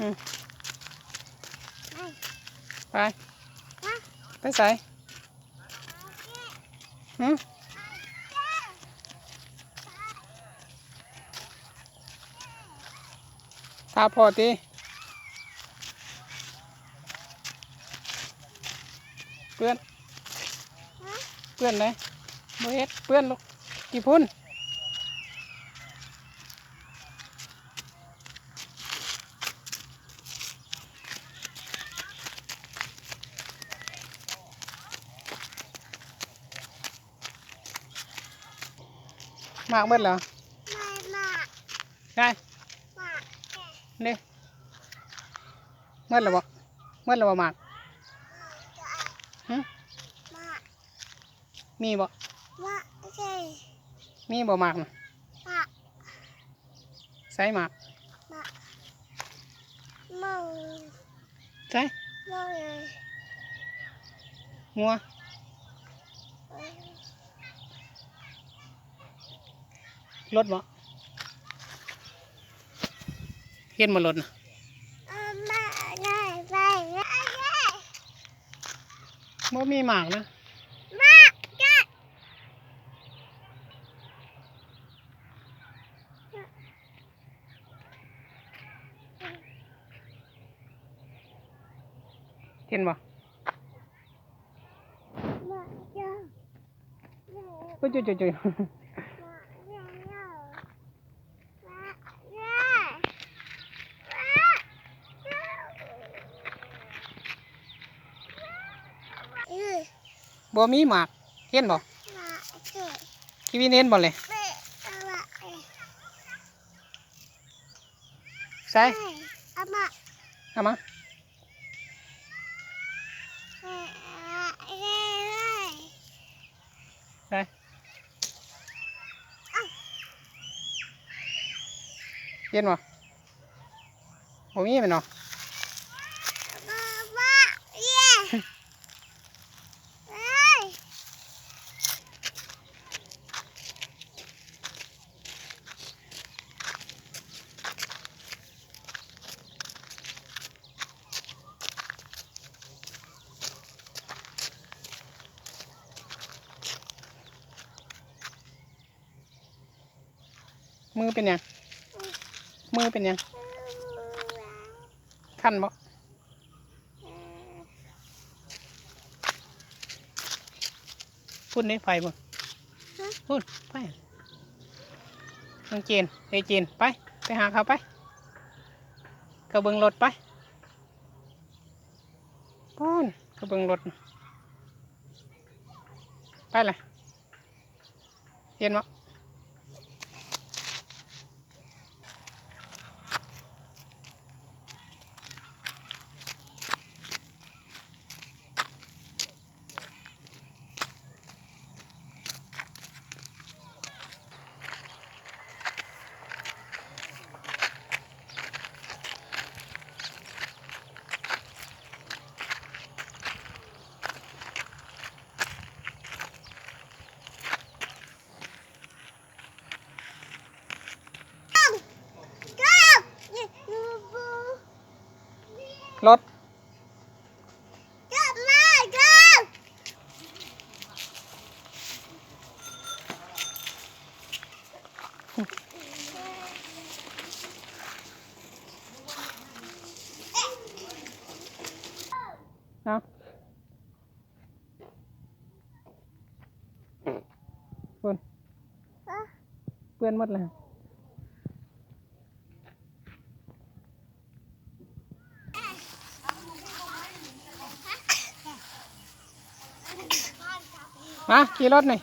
ອືມ ໄປ ໄປ ໄປໃສ? ຫຶ? ຖ້າພໍ່ຕິ ເປື້ອນ ເປື້ອນເດ້ ບໍ່ເຮັດ ເປື້ອນລູກ ກີ່ຝຸ່ນ. ໝາກເບິດແລ້ວ ໄດ້ ເດ້ ເບິດແລ້ວບໍ່? ເບິດແລ້ວບໍ່ໝາກ? ຫຶ? ມີບໍ່? ມີບໍ່ໝາກນະ? ໃສໝາກ? ໃສ? ງົວ ລົດບໍ່? ເຫັນບໍ່ລົດນະ? ບໍ່ມີໝາກນະ. ເຫັນບໍ່? ໂອ້ຍ ໂອ້ຍ ໂອ້ຍ ໂອ້ຍ ບໍ່ມີໝາກ ເຫັນບໍ່? ຄີວິນເຫັນບໍ່ເລີຍ? ໃສ? ເອົາມາ ເອົາມາ ໃສ? ເຫັນບໍ່? ບໍ່ມີແມ່ນບໍ່? ມືເປັນຫຍັງ? ມືເປັນຫຍັງ? ຄັນບໍ່? ພຸ້ນເດ້ ໄຟພຸ້ນ ຮະ? ພຸ້ນ ໄຟ ນ້ອງເຈນ ເອີຍ ເຈນ ໄປ ໄປຫາເຂົາໄປ ເຂົ້າເບິ່ງລົດໄປ ພຸ້ນ ເຂົ້າເບິ່ງລົດ ໄປລະ. ເຫັນບໍ່? ລົດ ເອົາ ພຸ້ນ ເປື້ອນໝົດແລ້ວ ມາຂີ່ລົດນີ້.